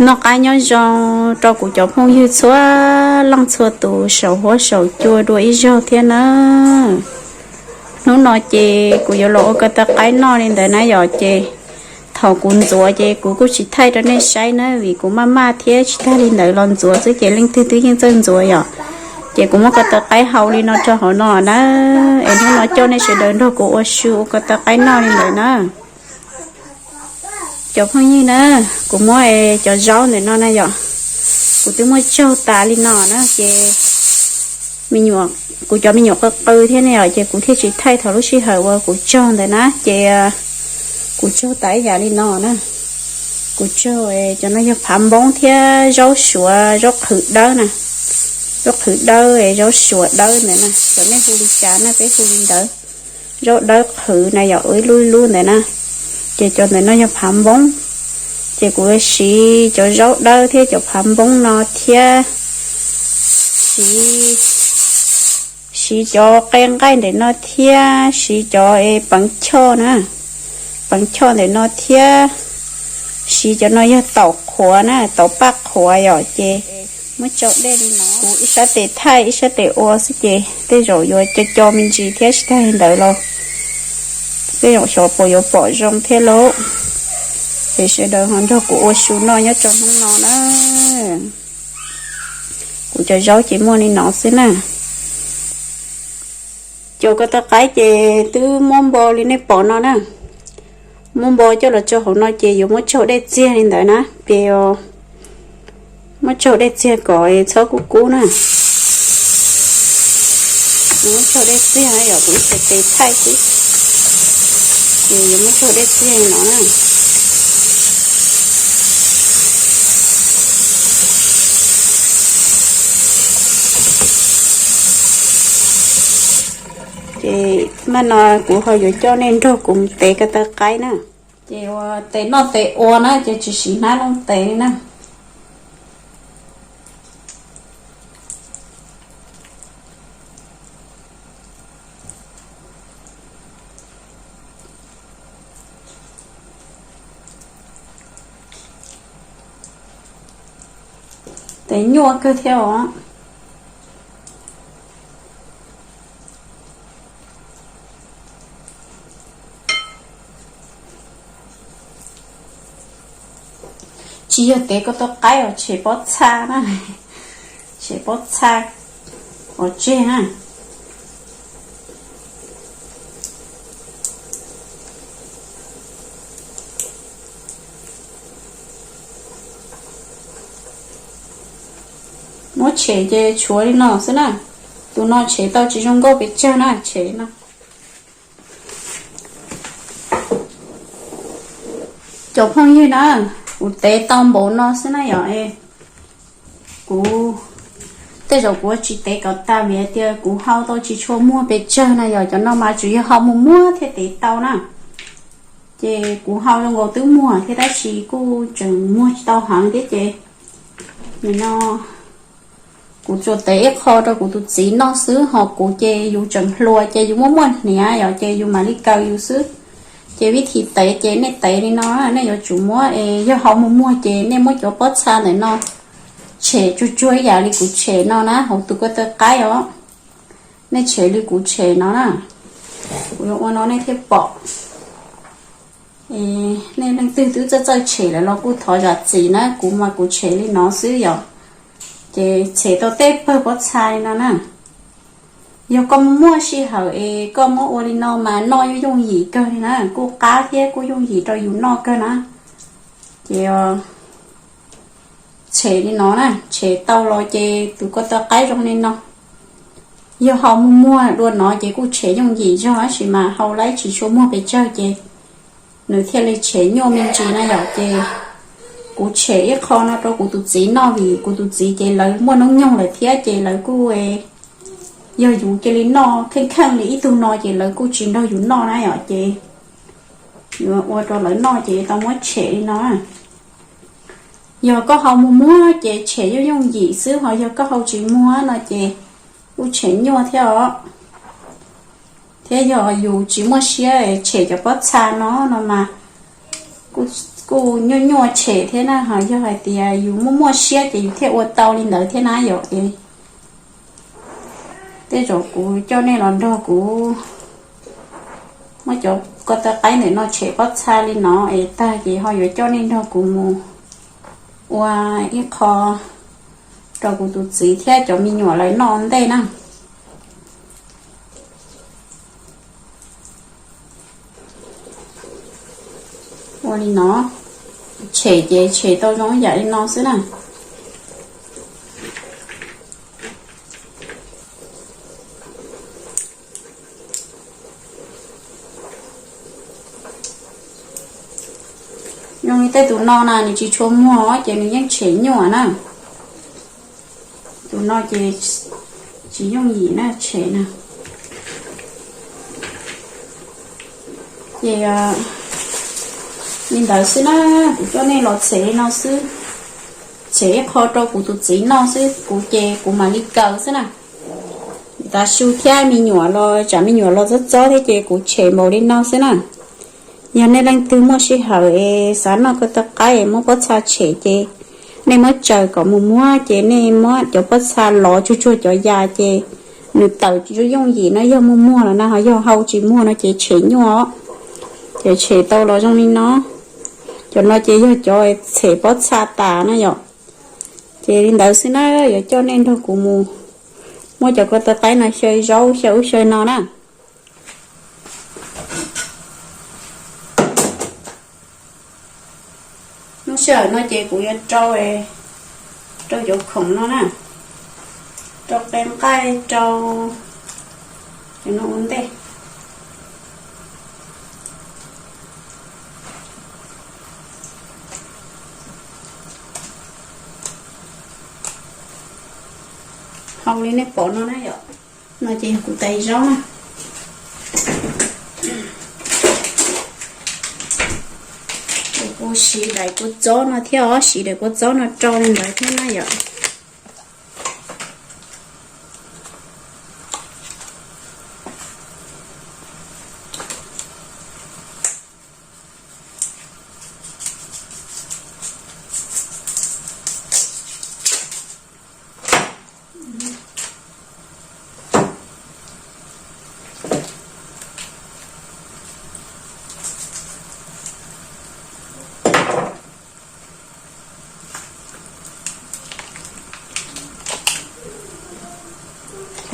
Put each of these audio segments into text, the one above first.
Noj qab nyob zoo rau kuv cov phooj ywg txhua leej txhua tus saum huab saum cua dua ib zaug thiab na. Hnub no ces kuv yuav los ua ko taw qaib noj li ntawd na yom. Ces thaum kuv ntxuav ces kuv kuj tsis thaij rau nej saib na, vim kuv maj maj thiab. Tsis tag li ntawd los ntxuav xwb ces leej twg twb yeej txawj ntxuav yom. Ces kuv muab ko taw qaib hau li no rau hauv no na, es hnub no coj nej sawv daws nrog kuv ua su ua ko taw qaib noj li ntawd na. Cov phooj ywg na, kuv muab cov zaub ntawm no na yom, kuv twb muab tsaug tas li no na ces me nyuam, kuv cov me nyuam qw qw thiab ne yom, ces kuv thiaj tsis thaij thaum lub sij hawm uas kuv tsaug ntawd na. Ces kuv tsaug tas ib yam li no na. Kuv tsaug, cov no yog phav npoob thiab zaub suav, zaub qhwv dawb na, zaub qhwv dawb, zaub suav dawb ntawd na, txawm nej hu li cas na, peb hu li ntawd. Zaub dawb qhwv na yom, ua ib lub ib lub ntawd na. Ces cov ntawm no yog phav npoob. Ces kuv siv cov zaub dawb thiab cov phav npoob no thiab, siv, siv cov qe nqaij ntawm no thiab, siv cov peev choj na, peev choj ntawm no thiab, siv cov no yog taum qhuav na, taum paj qhuav yom. Ces muab tsau dej li no, kuv ib sab tes thaij ib sab tes ua xwb ces tej zaum yuav co co me ntsis thiab, tsis tag li ntawd los tej zaum xyov puas yuav pom zoo thiab lauj. Es sawv daws ho nrog kuv ua su noj nyob rau hnub no na. Kuv cov zaub ces muaj li no xwb na. Cov ko taw qaib ces twb muab npo li nej pom no na. Muab npo coj los tso hauv no ces yuav muab tsaug dej txiag li ntawd na, ces muab tsaug dej txiag kom txhob kub kub na. Yuav muab tsaug dej txiag na yom, kuv ib tes thaij xwb. Ces yuav muab tsaug dej txiag li no na. Ces maj no kuv ho yuav coj nej nrog kuv mus tev ko taw qaib na. Ces ua tes noj tes ua na ces tsis siv hnab looj tes li na. Tes nyuaj kawg thiab os. Tsis yog tev ko taw qaib os, tshem pob txha na, tshem pob txha pov tseg na. Muab tshem ces tshuav li no xwb na. Tus no tshem tau tsis zoo nkauj pes tsawg na, tshem li no. Cov phooj ywg na, kuv tev tau npaum no xwb na yom. Kuv, tej zaum kuv tsis tev kom tag vim hais tias kuv hau tau tsis tshua muag pes tsawg na yom. Cov no mas tsuas yog hau muag muag thiaj tev tau na. Ces kuv hau zoo nkaus twb muag thiab tab sis kuj tseem muag tsis tau heev thiab ces nim no kuv tsuas tev ib qho rau kuv tus txiv noj xwb, ho kuv ces yus tseem hluas ces yus muaj muaj hniav yom, ces yus mam li kaw yus xwb. Ces vib thib tev ces nej tev li no, nej yuav tsum muab, yog hau muag muag ces nej muab cov pob txha ntawm no tshem tsuag tsuag ib yam li kuv tshem no na, hauv tus ko taw qaib os. Nej tshem li kuv tshem no na, kuv yuav ua no nej thiaj pom. Nej leej twg twb txawj txawj tshem lawm los kuj thov zam txim na, kuv mas kuv tshem li no xwb yom. Ces tshem tau tej pawg pob txha li no na. Yog koj muaj sij hawm es koj muab ua li no mas noj yooj yooj yim kawg li na, kuj qab thiab kuj yooj yim rau yus noj kawg na. Ces tshem li no na, tshem tau los ces tus ko taw qaib zoo li no. Yog hau muag muag dua no ces kuj tshem yooj yim zog tab sis mas hau laib tsis tshua muag pes tsawg ces nws thiaj li tshem nyuaj me ntsis na yom. Ces kuv tshem ib qho no rau kuv tus txiv noj vim kuv tus txiv ces lawv muaj hnub nyoog lawm thiab ces lawv kuj, yog yus cia li noj kheej kheej li ib tug no ces lawv kuj tsis nrog yus noj na yom. Ces yuav ua rau lawv noj ces tau muab tshem li no. Yog koj hau muag muag ces tshem yooj yooj yim xwb, ho yog koj hau tsis muag no ces kuj tshem nyuaj thiab os. Thiab yog yus tsis muaj siab tshem cov pob txha no no mas kuj, kuj nyuaj nyuaj tshem thiab na, ho yog hais tias yus muaj muaj siab ces yus thiaj ua tau li ntawd thiab na yom. Tej zaum kuv coj nej los nrog kuv muab cov ko taw qaib ntawm no tshem pob txha li no es tag ces ho yuav coj nej nrog kuv mus ua ib qho rau kuv tus txiv thiab cov me nyuam lawv noj ntej na. Ua li no, tshem ces tshem tau zoo yam li no xwb na. Zoo li tej tus no na nws tsis tshua muag ces nws yeej tshem nyuaj na. Tus no ces tsis yooj yim na tshem na. Ces li ntawd xwb na, kuv coj nej los tshem li no xwb. Tshem ib qho rau kuv tus txiv noj xwb, kuv ces kuv mam li kaw xwb na. Tav su thiab me nyuam los tsam me nyuam los txob txob thiab ces kuv tshem npaum li no xwb na. Yog nej leej twg muaj sij hawm es xav noj ko taw qaib es muab pob txha tshem ces nej muab tsaws kom mus muab ces nej muab cov pob txha lov tsuag tsuag cov yas ces nws tawm tsis yooj yim no, yog muag muag los na, ho yog hau tsis muag no ces tshem nyuaj os. Ces tshem tau los zoo li no. Cov no ces yog cov tshem pob txha tas na yom. Ces li ntawd xwb na, yuav coj nej nrog kuv mus muab cov ko taw qaib no xyaw zaub xyaw ub xyaw no na. Lub sij hawm no ces kuv yuav rau, rau cov khoom no na, rau qe nqaij, rau cov no ua ntej. Hau li nej pom no na yom. No ces yog kuv tais zaub na. Kuv siv daim kua txob no thiab os, siv daim kua txob no rau li ntawd thiab na yom.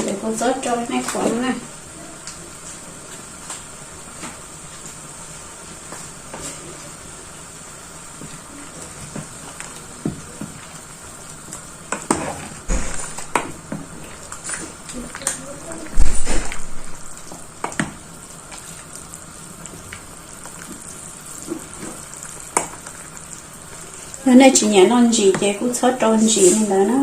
Lawv kuv txob rau nej pom no na. Yog nej tsis nyiam noj ntsim ces kuj txhob rau ntsim li ntawd na.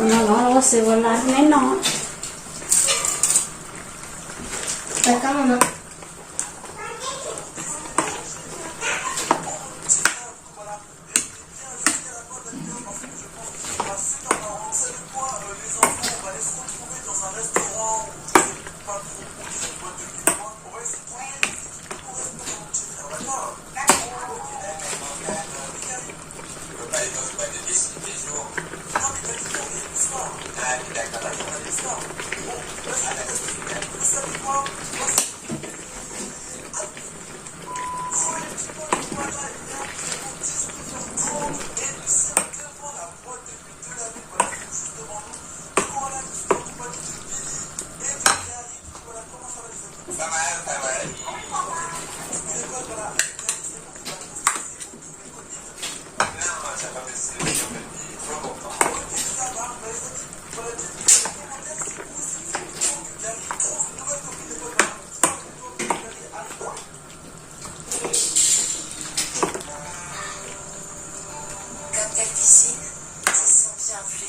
No los ua xav ua la neb no.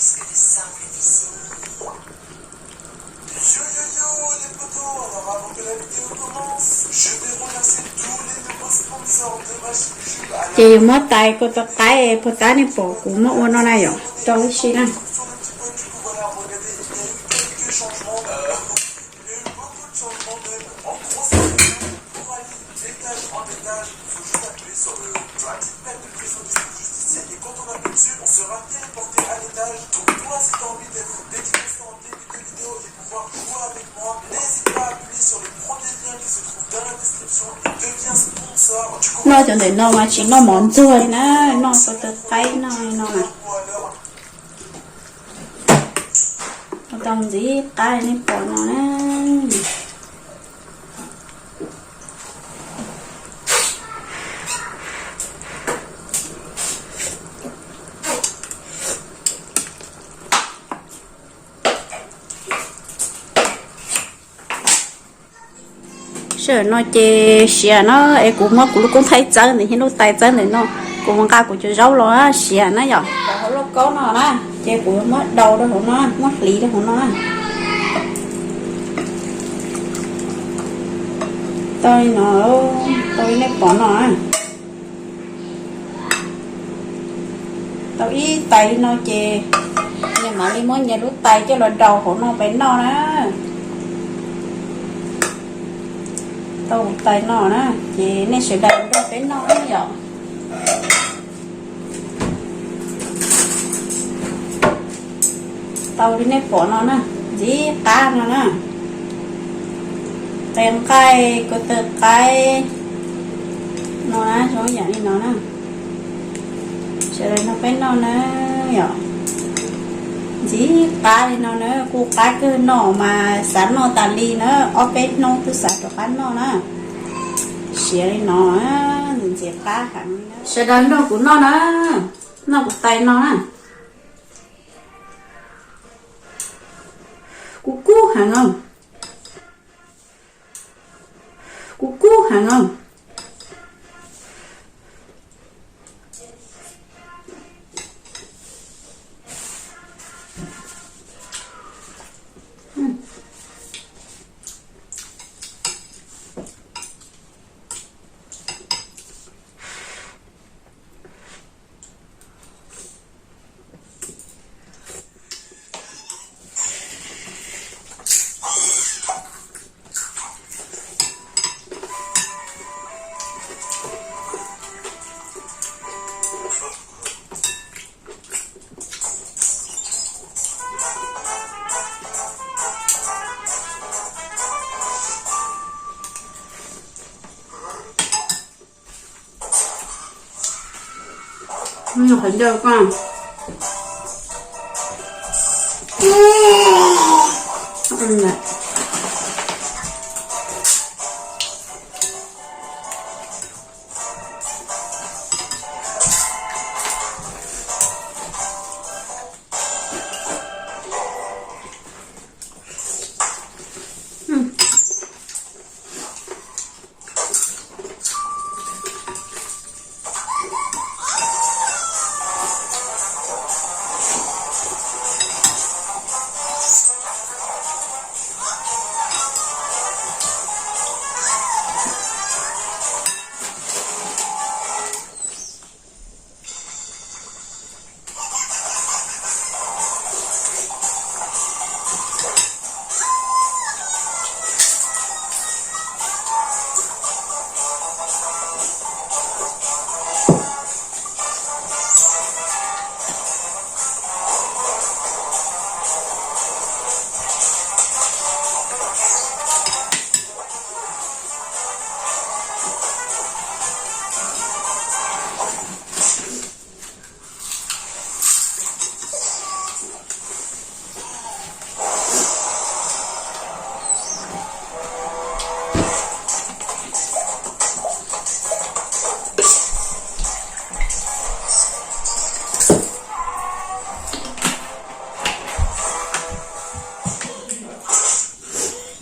Ces yus muab tais kua tau qaib puag ta nej pom kuv muab ua no na yom, rau ib si na. Noj cov ntawm no mas tsis noj mov ntxuag li na, noj kua tau qaib noj li no mas. Ua tau ntxiv qab li nej pom no na. Sij hawm no ces siav na, es kuv muab kuv lub koob thaij txawb ntawm thiab lub tais txawb ntawm no, kuv mus nqa kuv cov zaub los siav na yom. Hauv lub koob no na, ces kuv muab daus rau hauv no, muab hliv rau hauv no na. Tau li no, tau li nej pom no na. Tau ib tais li no ces nyias mam li muab nyias lub tais coj los daus hauv no peb noj na. Tau tais no na, ces nej sawv daws nrog peb noj na yom. Tau li nej pom no na, ntxiv qab no na. Tais nqaij, ko taw qaib no na, zoo yam li no na. Sawv daws nrog peb noj na yom. Ntxiv qab li no na, kuj qab kawg no mas xav noj tas li na, ob peb hnub twb xav rov qab noj na. Siav li no, ntxiv ntxiv qab heev li na. Sawv daws nrog kuv noj na, noj kuv tais no na. Kuv kub heev os. Kuv kub heev os. Qhov ncauj ko.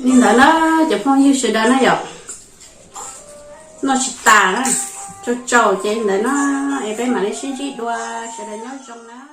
Li ntawd na, cov phooj ywg sawv daws na yom, noj tsis tas na, tsau tsau ces li ntawd na, es peb mam li sib ntsib dua, sawv daws nyob zoo na.